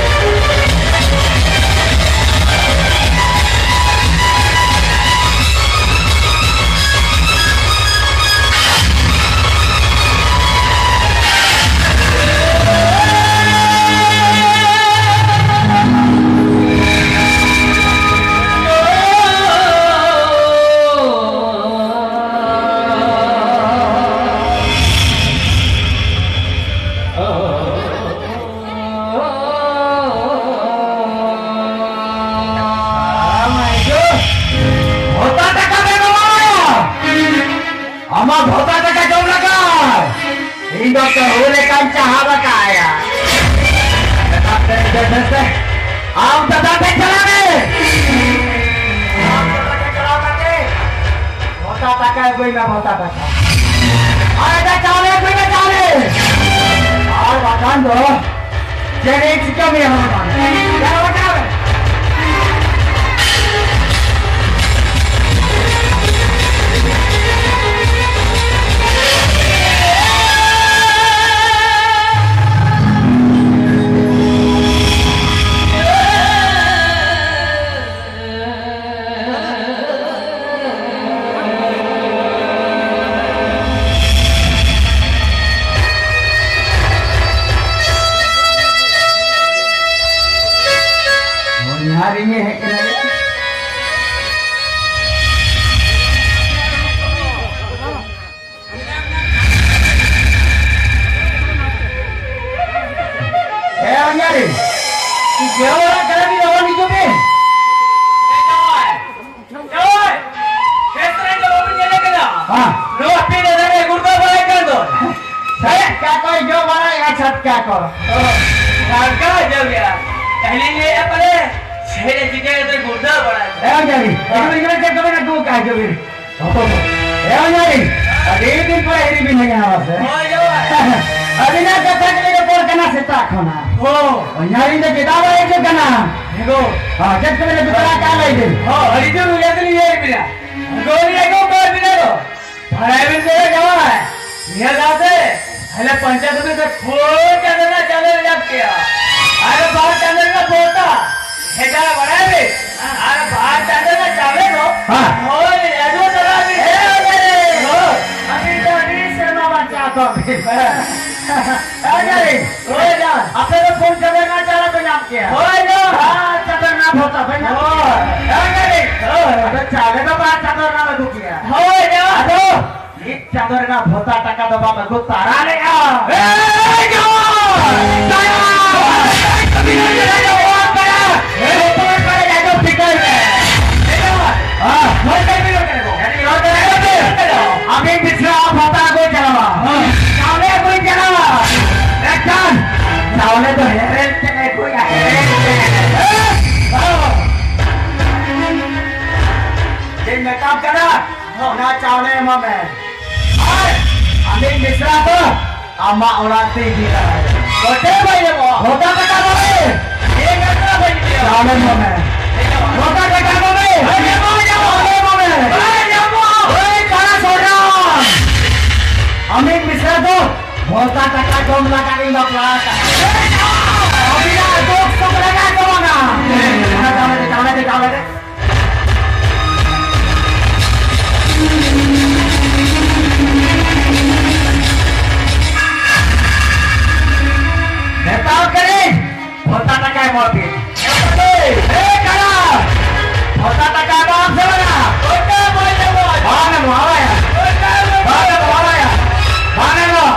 ᱟᱢᱟᱜ ᱵᱷᱚᱛᱟ ᱫᱟᱠᱟ ᱡᱚᱢ ᱞᱟᱜᱟᱣ᱾ ᱤᱧ ᱫᱚ ᱠᱟᱹᱦᱩ ᱞᱮᱠᱟᱧ ᱪᱟᱦᱟᱣ ᱟᱠᱟᱫᱼᱟ᱾ ᱟᱢ ᱫᱟᱫᱟ ᱴᱷᱮᱱ ᱪᱟᱞᱟᱜ ᱢᱮ᱾ ᱟᱢ ᱫᱟᱫᱟ ᱴᱷᱮᱱ ᱪᱟᱞᱟᱣ ᱠᱟᱛᱮ ᱵᱷᱚᱛᱟ ᱫᱟᱠᱟ ᱟᱹᱜᱩᱭ ᱢᱮ, ᱵᱷᱚᱛᱟ ᱫᱟᱠᱟ᱾ ᱟᱨ ᱮᱴᱟᱜ ᱪᱟᱣᱞᱮ ᱟᱹᱜᱩᱭ ᱢᱮ, ᱪᱟᱣᱞᱮ᱾ ᱟᱨ ᱵᱟᱠᱷᱟᱱ ᱫᱚ ᱪᱮᱫ ᱤᱧ ᱪᱤᱠᱟᱹ ᱢᱮᱭᱟ, ᱦᱚᱲ ᱵᱟᱝ? ᱪᱟᱞᱟᱣ ᱦᱚᱴᱚ ᱢᱮ᱾ ᱦᱳᱭ, ᱡᱟᱦᱟᱸ ᱨᱮ ᱤᱧᱮ ᱦᱮᱡ ᱠᱟᱱᱟ᱾ ᱮ ᱚᱧᱟᱨᱤ, ᱪᱮᱫ ᱚᱲᱟᱜ ᱠᱟᱱᱟ ᱵᱤᱱ? ᱞᱚᱜᱚᱱ ᱦᱤᱡᱩᱜ ᱵᱤᱱ᱾ ᱮ ᱡᱟᱶᱟᱭ, ᱡᱟᱶᱟᱭ, ᱵᱮᱥ ᱨᱮ ᱫᱚ ᱵᱟᱵᱤᱱ ᱧᱮᱞᱮ ᱠᱟᱱᱟ? ᱦᱮᱸ᱾ ᱱᱚᱣᱟ ᱯᱤᱸᱰᱟᱹ ᱫᱷᱟᱨᱮ ᱜᱩᱲᱫᱟᱹ ᱵᱟᱲᱟᱭ ᱠᱟᱱ ᱫᱚ᱾ ᱪᱷᱟᱴᱠᱟ ᱠᱚᱭ ᱡᱚ ᱵᱟᱲᱟᱭᱮᱫᱼᱟ, ᱪᱷᱟᱴᱠᱟ ᱠᱚ᱾ ᱚ, ᱪᱷᱟᱴᱠᱟ ᱡᱚ ᱜᱮᱭᱟ᱾ ᱛᱟᱦᱞᱮ ᱞᱟᱹᱭᱮᱫᱼᱟ ᱯᱟᱞᱮ, ᱪᱮᱫ ᱮ ᱪᱤᱠᱟᱹᱭᱮᱫ ᱛᱮ ᱜᱩᱲᱫᱟᱹ ᱵᱟᱲᱟᱭ ᱠᱟᱱᱟ? ᱮ ᱚᱧᱟᱨᱤ, ᱮ ᱚᱧᱟᱨᱤ, ᱪᱮᱫ ᱠᱚᱵᱤᱱ ᱟᱹᱜᱩ ᱠᱟᱜᱼᱟ, ᱦᱤᱡᱩᱜ ᱵᱤᱱ᱾ ᱦᱚᱯᱚᱱ ᱠᱚ᱾ ᱮ ᱚᱧᱟᱨᱤ, ᱟᱹᱰᱤ ᱫᱤᱱ ᱯᱚᱨᱮ ᱦᱤᱨᱤ ᱵᱤᱱ ᱦᱮᱡ ᱮᱱᱟ ᱥᱮ? ᱦᱳᱭ, ᱦᱳᱭ᱾ ᱟᱹᱵᱤᱱᱟᱜ ᱠᱟᱛᱷᱟ ᱜᱮᱞᱤᱧ ᱨᱚᱯᱚᱲ ᱠᱟᱱᱟ ᱥᱮᱛᱟᱜ ᱠᱷᱚᱱᱟᱜ᱾ ᱦᱳᱭ᱾ ᱚᱧᱟᱨᱤ ᱫᱚ ᱪᱮᱫᱟᱜ ᱵᱟᱭ ᱦᱤᱡᱩᱜ ᱠᱟᱱᱟ? ᱦᱮᱸ, ᱪᱮᱫ ᱠᱚᱵᱤᱱ ᱟᱹᱜᱩ ᱛᱚᱨᱟ ᱠᱟᱜᱼᱟ, ᱞᱟᱹᱭ ᱵᱤᱱ᱾ ᱦᱳᱭ, ᱟᱹᱰᱤ ᱡᱳᱨ ᱩᱭᱦᱟᱹᱨ ᱛᱮᱞᱤᱧ ᱞᱟᱹᱭ ᱵᱤᱱᱟ᱾ ᱜᱳᱞᱤ ᱟᱹᱜᱩ ᱠᱟᱜ ᱵᱤᱱᱟ ᱫᱚ᱾ ᱵᱟᱲᱟᱭ ᱵᱤᱱ ᱥᱮ ᱡᱟᱶᱟᱭ, ᱱᱤᱭᱟᱹ ᱫᱷᱟᱣ ᱥᱮ ᱟᱞᱮ ᱯᱚᱧᱪᱟᱭᱮᱛ ᱨᱮ ᱯᱩᱱ ᱪᱟᱸᱫᱳ ᱨᱮᱱᱟᱜ ᱪᱟᱣᱞᱮ ᱞᱮ ᱧᱟᱢ ᱠᱮᱜᱼᱟ᱾ ᱟᱨ ᱵᱟᱨ ᱪᱟᱸᱫᱳ ᱨᱮᱱᱟᱜ ᱵᱷᱚᱨᱛᱟ᱾ ᱦᱮᱸ, ᱡᱟ ᱵᱟᱲᱟᱭ ᱵᱤᱱ᱾ ᱟᱨ ᱵᱟᱨ ᱪᱟᱸᱫᱳ ᱨᱮᱱᱟᱜ ᱪᱟᱣᱞᱮ ᱫᱚ ᱦᱮᱸ᱾ ᱦᱳᱭ, ᱟᱹᱜᱩ ᱛᱚᱨᱟ ᱵᱤᱱ᱾ ᱦᱮᱸ, ᱦᱮᱸ᱾ ᱦᱳᱭ᱾ ᱟᱹᱵᱤᱱ ᱫᱚ ᱟᱹᱰᱤ ᱥᱮᱨᱢᱟ ᱵᱟᱧᱪᱟᱣ ᱠᱚᱜ ᱵᱤᱱ᱾ ᱦᱮᱸ᱾ ᱦᱮᱸ, ᱡᱟᱹᱱᱤᱡ᱾ ᱦᱳᱭ, ᱡᱟ᱾ ᱟᱯᱮ ᱫᱚ ᱯᱩᱱ ᱪᱟᱸᱫᱳ ᱨᱮᱱᱟᱜ ᱪᱟᱣᱞᱮ ᱯᱮ ᱧᱟᱢ ᱠᱮᱜᱼᱟ᱾ ᱦᱳᱭ, ᱡᱟ᱾ ᱵᱟᱨ ᱪᱟᱸᱫᱳ ᱨᱮᱱᱟᱜ ᱵᱷᱚᱨᱛᱟ ᱯᱮ ᱧᱟᱢ ᱦᱳᱭ᱾ ᱠᱮᱜᱼᱟ᱾ ᱦᱮᱸ, ᱡᱟᱹᱱᱤᱡ᱾ ᱦᱳᱭ᱾ ᱟᱫᱚ ᱪᱟᱣᱞᱮ ᱫᱚ ᱵᱟᱨ ᱪᱟᱸᱫᱳ ᱨᱮᱱᱟᱜ ᱟᱹᱜᱩ ᱠᱮᱜᱼᱟ᱾ ᱦᱳᱭ, ᱡᱟ᱾ ᱟᱫᱚ ᱢᱤᱫ ᱪᱟᱸᱫᱳ ᱨᱮᱱᱟᱜ ᱵᱷᱚᱛᱟ ᱴᱟᱠᱟ ᱫᱚ ᱵᱟᱢ ᱟᱹᱜᱩ ᱛᱟᱨᱟ ᱞᱮᱜᱼᱟ᱾ ᱮᱭ ᱡᱟᱶᱟᱭ! ᱫᱟᱭᱟ! ᱠᱟᱹᱢᱤ ᱨᱮ ᱡᱟᱦᱟᱸᱭ ᱫᱚ ᱚᱲᱟᱜ ᱯᱮᱲᱟ, ᱮ ᱦᱚᱯᱚᱱ ᱯᱮᱲᱟ ᱡᱟᱦᱟᱸᱭ ᱫᱚ ᱴᱷᱤᱠᱟᱹᱭ ᱢᱮ᱾ ᱮ ᱡᱟᱶᱟᱭ! ᱦᱮᱸ᱾ ᱦᱚᱲ ᱠᱟᱹᱢᱤ ᱨᱮ ᱠᱟᱱᱟ ᱠᱚ᱾ ᱡᱟᱹᱱᱤᱡ ᱦᱚᱲ ᱠᱟᱹᱢᱤ ᱨᱮ ᱠᱟᱱᱟ ᱠᱚ᱾ ᱟᱹᱵᱤᱱ ᱵᱤᱥᱨᱟ ᱵᱷᱟᱛᱟ ᱠᱚ ᱪᱟᱞᱟᱣᱟ᱾ ᱦᱮᱸ᱾ ᱪᱟᱣᱞᱮ ᱠᱚ ᱪᱟᱞᱟᱣᱟ᱾ ᱢᱮᱱᱠᱷᱟᱱ ᱪᱟᱣᱞᱮ ᱫᱚ ᱦᱮᱨᱮᱞ ᱛᱮ ᱟᱹᱜᱩᱭᱟ, ᱦᱮᱨᱮᱞ ᱛᱮ᱾ ᱪᱮᱫ ᱢᱮᱛᱟᱢ ᱠᱟᱱᱟ? ᱚᱱᱟ ᱪᱟᱣᱞᱮ ᱮᱢᱟ ᱢᱮ᱾ ᱟᱨ ᱟᱹᱵᱤᱱ ᱵᱤᱥᱨᱟ ᱫᱚ ᱟᱢᱟᱜ ᱚᱲᱟᱜ ᱛᱮ ᱤᱫᱤ ᱛᱟᱨᱟᱭ ᱢᱮ᱾ ᱠᱚᱴᱮ ᱵᱟᱭ ᱧᱟᱢᱚᱜᱼᱟ᱾ ᱦᱚᱛᱟ ᱠᱟᱴᱟ ᱵᱟᱵᱮ᱾ ᱪᱮᱫ ᱠᱟᱛᱷᱟ ᱵᱟᱹᱧ ᱞᱟᱹᱭᱟ᱾ ᱪᱟᱣᱞᱮ ᱮᱢᱟ ᱢᱮ᱾ ᱦᱚᱛᱟ ᱠᱟᱴᱟ ᱵᱟᱵᱮ᱾ ᱵᱟᱭ ᱧᱟᱢᱚᱜᱼᱟ᱾ ᱪᱟᱣᱞᱮ ᱮᱢᱟ ᱢᱮ᱾ ᱵᱟᱭ ᱧᱟᱢᱚᱜᱼᱟ᱾ ᱳᱭ ᱠᱟᱲᱟ ᱥᱚᱨᱟ᱾ ᱟᱹᱵᱤᱱ ᱵᱤᱥᱨᱟ ᱫᱚ ᱦᱚᱛᱟ ᱠᱟᱴᱟ ᱡᱚᱢ ᱞᱟᱜᱟᱫ ᱤᱧ ᱵᱟᱯᱞᱟ ᱟᱠᱟᱱᱟ᱾ ᱟᱹᱵᱤᱱᱟᱜ ᱫᱩᱠ ᱥᱩᱠ ᱨᱮᱱᱟᱜ ᱫᱚ ᱵᱟᱝᱟ᱾ ᱚᱱᱟ ᱪᱟᱣᱞᱮ ᱫᱮ, ᱪᱟᱣᱞᱮ ᱫᱮ, ᱪᱟᱣᱞᱮ ᱫᱮ᱾ ᱢᱮᱛᱟᱣ ᱠᱟᱹᱱᱟᱹᱧ, ᱵᱷᱚᱛᱟ ᱴᱟᱠᱟ ᱮᱢᱚᱜ ᱯᱮ᱾ ᱮ ᱠᱟᱲᱟ, ᱵᱷᱚᱛᱟ ᱴᱟᱠᱟ ᱮᱢᱚᱜ ᱟᱢ ᱥᱮ ᱵᱟᱝᱟ? ᱵᱟᱝ ᱮᱢᱚᱜ, ᱦᱳᱭ᱾ ᱵᱟᱝ ᱮᱢᱚᱜ, ᱦᱳᱭ᱾ ᱵᱟᱝ ᱮᱢᱚᱜ᱾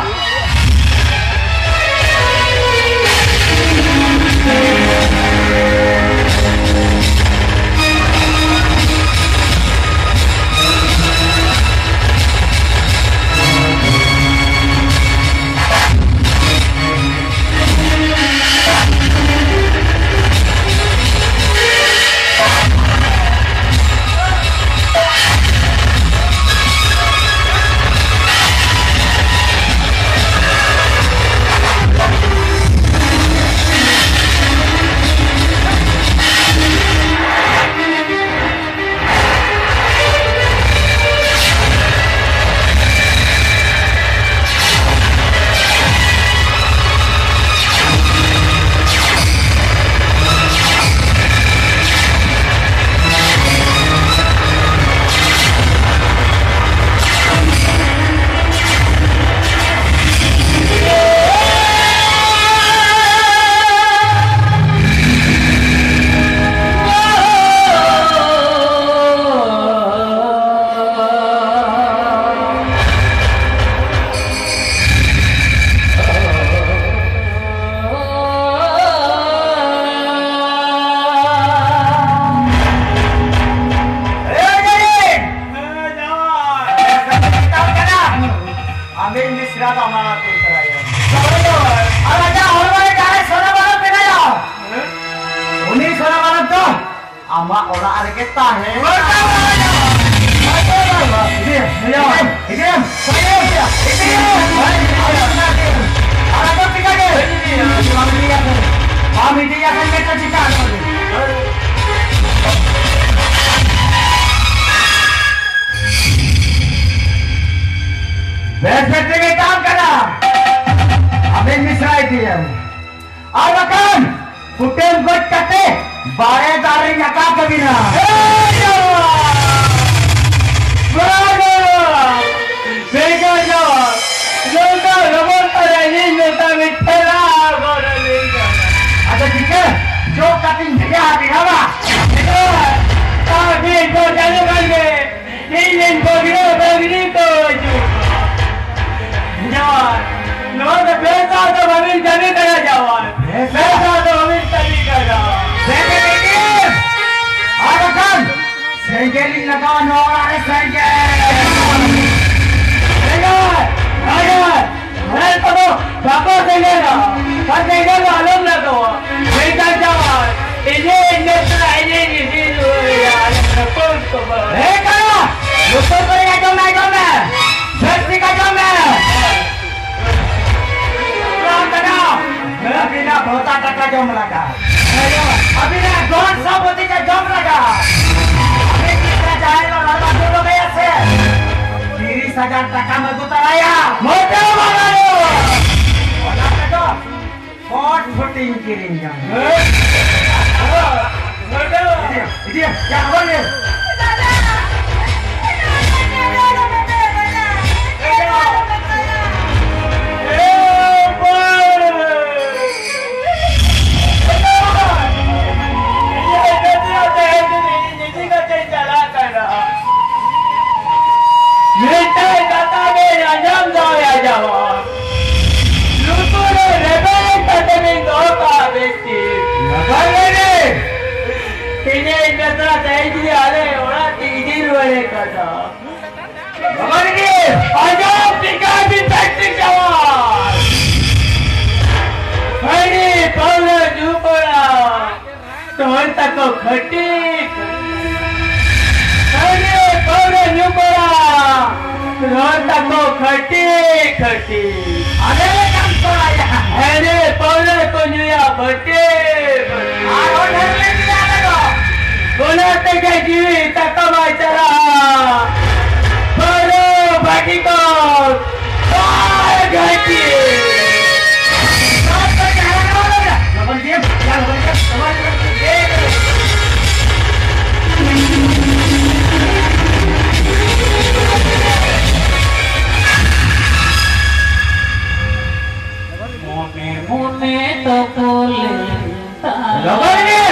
ᱟᱹᱵᱤᱱ ᱢᱤᱥᱨᱟ ᱫᱚ ᱟᱢᱟᱜ ᱚᱲᱟᱜ ᱛᱮ ᱪᱟᱞᱟᱜ ᱦᱩᱭᱩᱜᱼᱟ᱾ ᱟᱨ ᱟᱡᱟᱜ ᱦᱚᱲᱢᱚ ᱨᱮ ᱡᱟᱦᱟᱸᱭ ᱥᱚᱱᱟ ᱵᱟᱞᱚᱠ ᱢᱮᱱᱟᱭᱟ, ᱩᱱᱤ ᱥᱚᱱᱟ ᱵᱟᱞᱚᱠ ᱫᱚ ᱟᱢᱟᱜ ᱚᱲᱟᱜ ᱨᱮᱜᱮ ᱛᱟᱦᱮᱸ᱾ ᱤᱫᱤᱭᱮᱢ, ᱤᱫᱤᱭᱮᱢ, ᱤᱫᱤᱭᱮᱢ, ᱤᱫᱤᱭᱮᱢ᱾ ᱟᱨ ᱟᱫᱚ ᱪᱤᱠᱟᱹ ᱜᱮ? ᱵᱟᱢ ᱤᱫᱤᱭᱟ ᱠᱷᱟᱱ, ᱵᱟᱢ ᱤᱫᱤᱭᱟ ᱠᱷᱟᱱ ᱜᱮ ᱛᱚ ᱪᱤᱠᱟᱹ ᱟᱠᱚ? ᱵᱮᱥ ᱵᱮᱥ ᱛᱮᱜᱮ ᱛᱟᱦᱮᱱ ᱠᱟᱱᱟ᱾ ᱟᱵᱮᱱ ᱢᱤᱥᱨᱟ ᱤᱫᱤᱭᱮᱢ᱾ ᱟᱨ ᱵᱟᱠᱷᱟᱱ ᱠᱩᱴᱟᱹᱢ ᱜᱚᱡ ᱠᱟᱛᱮ ᱵᱟᱲᱮ ᱫᱟᱨᱮ ᱨᱮᱧ ᱟᱠᱟ ᱠᱟᱵᱤᱱᱟ᱾ ᱵᱟᱵᱟ! ᱵᱮᱸᱜᱟᱲ ᱡᱚ! ᱱᱚᱝᱠᱟ ᱞᱚᱵᱚᱱ ᱠᱚᱨᱮ ᱤᱧ ᱢᱮᱛᱟ ᱢᱤᱫ ᱴᱷᱮᱞᱟ ᱜᱚᱲ ᱟᱹᱞᱤᱧ ᱠᱟᱱᱟ᱾ ᱟᱫᱚ ᱪᱤᱠᱟᱹ? ᱡᱚ ᱠᱟᱛᱮᱧ ᱵᱷᱮᱡᱟ ᱟᱹᱵᱤᱱᱟ ᱵᱟ? ᱟᱹᱵᱤᱱ ᱠᱚ ᱪᱟᱹᱞᱩ ᱠᱟᱱ ᱜᱮ᱾ ᱤᱧ ᱨᱮᱱ ᱵᱟᱹᱜᱽᱲᱟᱹ ᱵᱟᱹᱜᱽᱲᱤ ᱠᱚ ᱦᱤᱡᱩᱜ ᱠᱟᱱᱟ᱾ ᱡᱟᱶᱟᱭ, ᱱᱚᱣᱟ ᱫᱚ ᱵᱮᱥ ᱫᱟᱜ ᱫᱚ ᱵᱟᱹᱵᱤᱱ ᱠᱟᱹᱢᱤ ᱠᱟᱱᱟ ᱡᱟᱶᱟᱭ᱾ ᱵᱮᱥ ᱫᱟᱜ ᱫᱚ ᱵᱟᱹᱵᱤᱱ ᱠᱟᱹᱢᱤ ᱠᱟᱱᱟ᱾ ᱵᱮᱴᱟ ᱵᱤᱴᱤ, ᱟᱨ ᱵᱟᱠᱷᱟᱱ ᱥᱮᱸᱜᱮᱞ ᱤᱧ ᱞᱟᱜᱟᱣᱟ ᱱᱚᱣᱟ ᱚᱲᱟᱜ ᱨᱮ ᱥᱮᱸᱜᱮᱞ᱾ ᱥᱮᱸᱜᱮᱞ, ᱥᱮᱸᱜᱮᱞ᱾ ᱦᱮᱸ, ᱠᱚᱫᱚ ᱵᱟᱠᱚ ᱥᱮᱸᱜᱮᱞᱟ᱾ ᱟᱨ ᱥᱮᱸᱜᱮᱞ ᱫᱚ ᱟᱞᱚᱢ ᱞᱟᱜᱟᱣᱟ᱾ ᱢᱮᱱᱠᱷᱟᱱ ᱡᱟᱶᱟᱭ, ᱤᱧᱤᱧ ᱢᱮᱛᱟᱭᱟ, ᱤᱧᱤᱧ ᱤᱫᱤ ᱨᱩᱣᱟᱹᱲᱮᱭᱟ᱾ ᱟᱞᱮ ᱦᱚᱯᱚᱱ ᱠᱚ ᱵᱟᱝ᱾ ᱦᱮᱸ, ᱠᱟᱱᱟ᱾ ᱞᱩᱛᱩᱨ ᱠᱚᱨᱮ ᱟᱸᱡᱚᱢ ᱢᱮ, ᱟᱸᱡᱚᱢ ᱢᱮ᱾ ᱵᱮᱥ ᱴᱷᱤᱠ ᱟᱸᱡᱚᱢ ᱢᱮ᱾ ᱵᱟᱝ ᱠᱟᱱᱟ᱾ ᱟᱹᱵᱤᱱᱟᱜ ᱵᱷᱚᱛᱟ ᱴᱟᱠᱟ ᱡᱚᱢ ᱞᱟᱜᱟ᱾ ᱟᱹᱵᱤᱱᱟᱜ ᱫᱷᱚᱱ ᱥᱚᱢᱯᱚᱛᱤ ᱠᱚ ᱡᱚᱢ ᱞᱟᱜᱟ᱾ ᱟᱹᱵᱤᱱ ᱜᱤᱫᱽᱨᱟᱹ ᱡᱟᱦᱟᱸᱭ ᱞᱚ ᱞᱟᱲ ᱵᱟᱹᱜᱤ ᱦᱚᱴᱚ ᱠᱟᱭᱟ ᱥᱮ, ᱛᱤᱨᱤᱥ ᱦᱟᱡᱟᱨ ᱴᱟᱠᱟᱢ ᱟᱹᱜᱩ ᱛᱚᱨᱟᱭᱟ᱾ ᱢᱚᱴᱮ ᱵᱟᱝ ᱜᱟᱱᱚᱜᱼᱟ᱾ ᱚᱱᱟ ᱛᱮᱫᱚ ᱯᱚᱴ ᱯᱷᱩᱴᱤᱧ ᱠᱤᱨᱤᱧ ᱡᱚᱝᱟ᱾ ᱢᱚᱴᱮ ᱵᱟᱝ᱾ ᱤᱫᱤᱭᱟ, ᱤᱫᱤᱭᱟ, ᱭᱟ, ᱟᱵᱟᱨ ᱞᱟᱹᱭ᱾ ᱢᱤᱫᱴᱟᱝ ᱠᱟᱛᱷᱟ ᱵᱮᱱ ᱟᱸᱡᱚᱢ ᱫᱚᱦᱚᱭᱟ ᱡᱟᱢᱟ᱾ ᱞᱩᱛᱩᱨ ᱨᱮ ᱨᱮᱵᱮᱫ ᱠᱟᱛᱮ ᱵᱮᱱ ᱫᱚᱦᱚ ᱠᱟᱜᱼᱟ ᱵᱮᱥ ᱴᱷᱤᱠ᱾ ᱞᱟᱜᱟᱣ ᱞᱮᱱᱮ᱾ ᱛᱮᱦᱮᱧ ᱵᱮᱥᱨᱟ ᱛᱮᱦᱮᱧ ᱡᱩᱫᱤ ᱟᱞᱮ ᱚᱲᱟᱜ ᱛᱮ ᱠᱷᱟᱹᱴᱤ ᱠᱷᱟᱹᱴᱤ᱾ ᱦᱟᱺᱰᱤ ᱯᱟᱹᱣᱨᱟᱹ ᱧᱩ ᱠᱚᱲᱟ, ᱨᱚᱲ ᱛᱟᱠᱚ ᱠᱷᱟᱹᱴᱤ ᱠᱷᱟᱹᱴᱤ᱾ ᱟᱞᱮ ᱞᱮᱠᱟᱱ ᱠᱚᱲᱟ ᱭᱟ᱾ ᱦᱟᱺᱰᱤ ᱯᱟᱹᱣᱨᱟᱹ ᱠᱚ ᱧᱩᱭᱟ ᱵᱟᱹᱴᱤ ᱵᱟᱹᱴᱤ᱾ ᱟᱨᱦᱚᱸ ᱰᱷᱮᱨ ᱞᱮ ᱧᱩᱭᱟ ᱟᱞᱮ ᱫᱚ᱾ ᱚᱱᱟ ᱛᱮᱜᱮ ᱡᱤᱣᱤ ᱛᱟᱠᱚ ᱢᱟᱭ ᱪᱟᱞᱟᱜᱼᱟ ᱯᱟᱹᱣᱨᱟᱹ ᱵᱷᱟᱹᱴᱤ ᱠᱚ᱾ ᱵᱟᱭ ᱜᱷᱟᱹᱴᱤ᱾ ᱢᱚᱱᱮ ᱢᱚᱱᱮ ᱛᱚᱯᱚᱞᱮ ᱞᱚᱜᱚᱭ ᱜᱮ᱾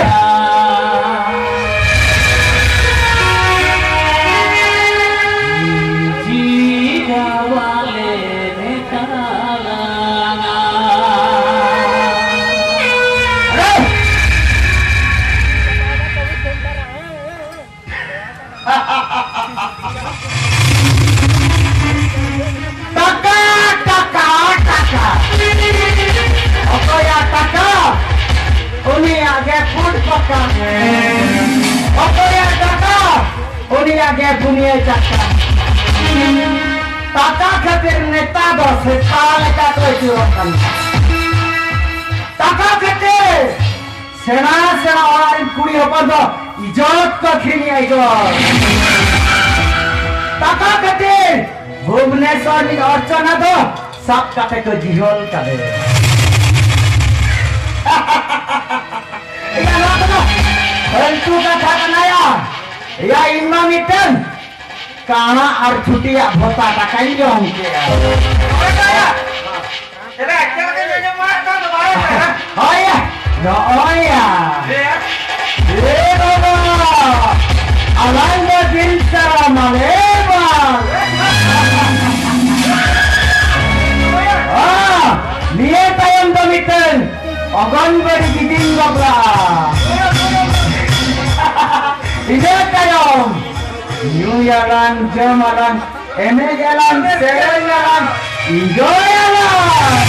ᱡᱤᱣᱤ ᱡᱟᱣᱟᱞᱮ ᱢᱮᱛᱟᱞᱟᱝᱟ᱾ ᱴᱟᱠᱟ, ᱴᱟᱠᱟ, ᱴᱟᱠᱟ᱾ ᱚᱠᱚᱭᱟᱜ ᱴᱟᱠᱟ? ᱩᱱᱤᱭᱟᱜ ᱜᱮ ᱯᱷᱩᱴ ᱯᱟᱠᱟ᱾ ᱚᱠᱚᱭᱟᱜ ᱴᱟᱠᱟ? ᱩᱱᱤᱭᱟᱜ ᱜᱮ ᱯᱩᱱᱭᱟᱹ ᱪᱟᱠᱟ᱾ ᱴᱟᱠᱟ ᱠᱷᱟᱹᱛᱤᱨ ᱱᱮᱛᱟ ᱫᱚ ᱥᱮᱛᱟ ᱞᱮᱠᱟ ᱠᱚ ᱟᱹᱪᱩᱨᱚᱜ ᱠᱟᱱᱟ᱾ ᱴᱟᱠᱟ ᱠᱷᱟᱹᱛᱤᱨ ᱥᱮᱬᱟ ᱥᱮᱬᱟ ᱚᱲᱟᱜ ᱨᱮᱱ ᱠᱩᱲᱤ ᱦᱚᱯᱚᱱ ᱫᱚ ᱤᱡᱚᱛ ᱠᱚ ᱟᱹᱠᱷᱨᱤᱧᱮᱜᱼᱟ, ᱤᱡᱚᱛ᱾ ᱴᱟᱠᱟ ᱠᱷᱟᱹᱛᱤᱨ ᱵᱷᱩᱵᱽᱱᱮᱥᱚᱨ ᱨᱤᱱ ᱚᱨᱪᱚᱱᱟ ᱫᱚ ᱥᱟᱵ ᱠᱟᱛᱮ ᱠᱚ ᱡᱤᱦᱚᱞ ᱠᱟᱫᱮᱭᱟ᱾ ᱮᱭᱟ, ᱱᱚᱣᱟ ᱠᱚᱫᱚ ᱯᱷᱟᱹᱞᱛᱩ ᱠᱟᱛᱷᱟ ᱠᱟᱱᱟ ᱭᱟ᱾ ᱮᱭᱟ, ᱤᱧ ᱢᱟ ᱢᱤᱫᱴᱟᱝ ᱠᱟᱬᱟ ᱟᱨ ᱪᱷᱩᱴᱤᱭᱟᱜ ᱵᱷᱚᱛᱟ ᱫᱟᱠᱟᱧ ᱡᱚᱢ ᱠᱮᱜᱼᱟ᱾ ᱦᱳᱭ ᱭᱟ, ᱱᱚᱜᱼᱚᱭ ᱭᱟ᱾ ᱮ ᱵᱟᱵᱟ, ᱟᱞᱟᱝ ᱫᱚ ᱫᱤᱱ ᱥᱟᱨᱟ ᱢᱟᱞᱮ ᱵᱟᱝ᱾ ᱦᱮᱸ, ᱱᱤᱭᱟᱹ ᱛᱟᱭᱚᱢ ᱫᱚ ᱢᱤᱫᱴᱟᱝ ᱚᱜᱚᱱᱵᱟᱲᱤ ᱜᱤᱫᱤᱧ ᱵᱟᱯᱞᱟᱜᱼᱟ᱾ ᱤᱱᱟᱹ ᱛᱟᱭᱚᱢ ᱧᱩᱭᱟᱞᱟᱝ, ᱡᱚᱢᱟᱞᱟᱝ, ᱮᱱᱮᱡ ᱟᱞᱟᱝ, ᱥᱮᱨᱮᱧ ᱟᱞᱟᱝ, enjoy ᱟᱞᱟᱝ᱾